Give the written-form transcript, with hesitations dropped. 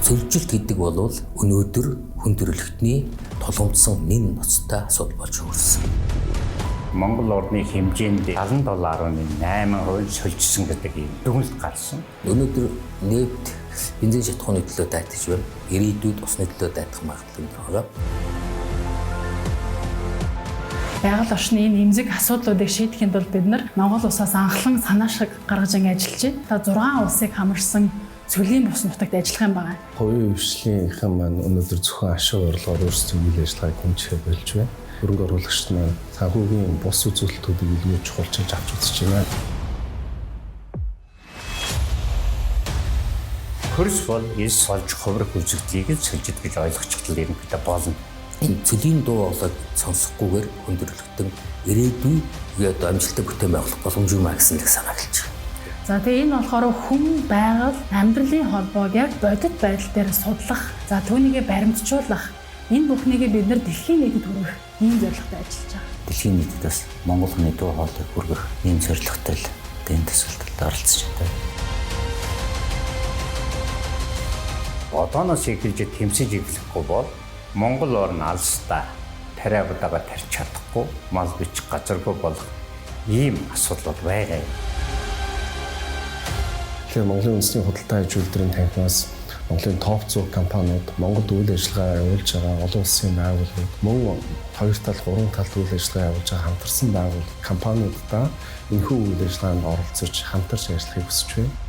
Цөлжилт гэдэг бол өнөөдөр хүн төрөлхтний тулгамдсан нэн ноцтой асуудал болж хөрсөн. Монгол орны хэмжээнд 77.8% сольжсон гэдэг ийм дүгнэлт гарсан. Өнөөдөр нефть, бензин шатахууны төлөө дайтаж байна. Ирээдүйд усны төлөө дайтах магадлал өндөр байгаа. Байгаль орчны энэ эмзэг асуудлуудыг шийдэхин тулд бид нар Монгол улсаас анхлан санаа шиг гаргаж ингэ ажиллаж байна. Та 6 улсыг хамарсан цөлийн бус нутагт ажиллах юм байна. Хувийн хвшлийн маань өнөөдөр зөвхөн ашиг орлогоор өөрсдийн үйл ажиллагааг хэмжихэд болж байна. Хөрөнгө оруулагчид маань санхүүгийн бус үзүүлэлтүүдийг илүү чухалчилж авч үзэж байна. Хөрс бол эс олж хуврах үзэгдлийг л сольжид гэж ойлгочихвол ерөнхийдөө болно. Энэ цөлийн дуу хоолойг сонсохгүйгээр хүн төрөлхтөн ирээдүй одоо амжилттай бүтээн байгуулах боломжгүй маа гэсэн нэг санаа хэлж байгаа. За тэгээ энэ болохоор хүн, байгаль, амьдралын холбоог яг бодит байдал дээр судлах, за түүнийгээ баримтжуулах, энэ бүхнийг бид нар дэлхийн нийтэд хүргэх ийм зорилготой ажиллаж байгаа. Дэлхийн нийтэд бас Монгол хүний дуу хоолойг хүргэх ийм зорилготой л энэ төсөлд оролцож байна. Одооноос эхэлж тэмцэж эхлэхгүй бол Монгол орн алстаа тариа будаага тарч чадахгүй, мал бичих газаргүй болох ийм асуудал байгаа юм. Тэгэхээр Монголын үндэсний худалдаа аж үйлдвэрийн танхимаас Монголын топ 100 компаниуд Монголд үйл ажиллагаа явуулж байгаа олон улсын байгууллагууд мөн хоёр тал, гурван талд үйл ажиллагаа явуулж байгаа хамтарсан байгууллага компаниудаа энэхүү үйл ажиллагаанд оролцож хамтарч ажиллахыг хүсэж байна.